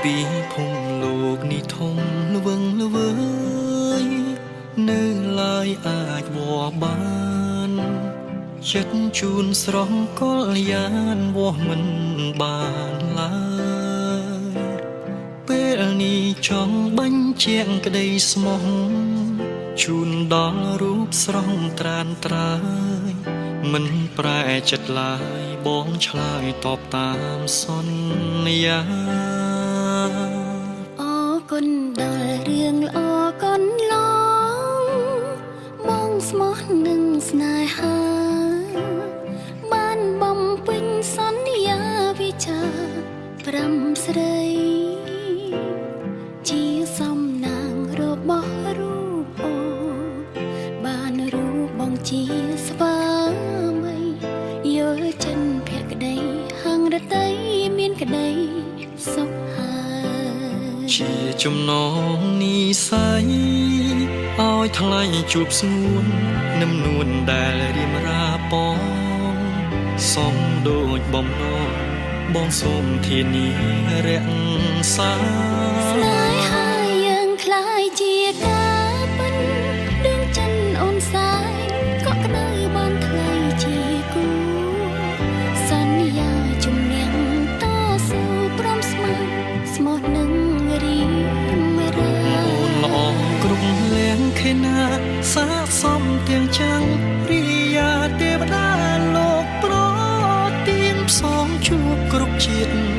ពីភពលោកនេះធំល្វឹងល្វើយនៅឡើយអាចវបានចិត្តជូនស្រស់កលយានវាស់មិនបានឡើយពេលនេះចង់បាញ់ជាងក្តីស្មោះជូនដល់រូបស្រស់ត្រានត្រើយមិនប្រែចិត្តឡើយបងឆ្លើយតបតាមសន្យា អរគុណដល់រឿងល្អកន្លងបងស្មោះនឹងស្នេហា បានបំពេញសន្យាវិចាប្រាំស្រី ជាសំណាងរបស់រូបអូនបានរូបបងជាស្វាមីយល់ចិនភក្តីហាងរតីមានក្តីសុខហើយ ជាចំណងនិស័យឲ្យថ្លៃជួបស្ងួននឹមនួនដែលរៀមរាពងសំដូចបំណងបងសូមធានារក្សា ស្នេហាយើងក្លាយជាការពិនដួងចិនអូនសែនកក់ក្ដៅបានថ្លៃជាគូសន្យាជំនះតស៊ូព្រមស្ម័គ្រស្មោះនឹងរៀមរា អូនល្អគ្រប់លៀងខេណាសាកសមទាំងចាំងរិយាទេវតាលោកប្រទៀនផ្សងជួបគ្រប់ជាតិ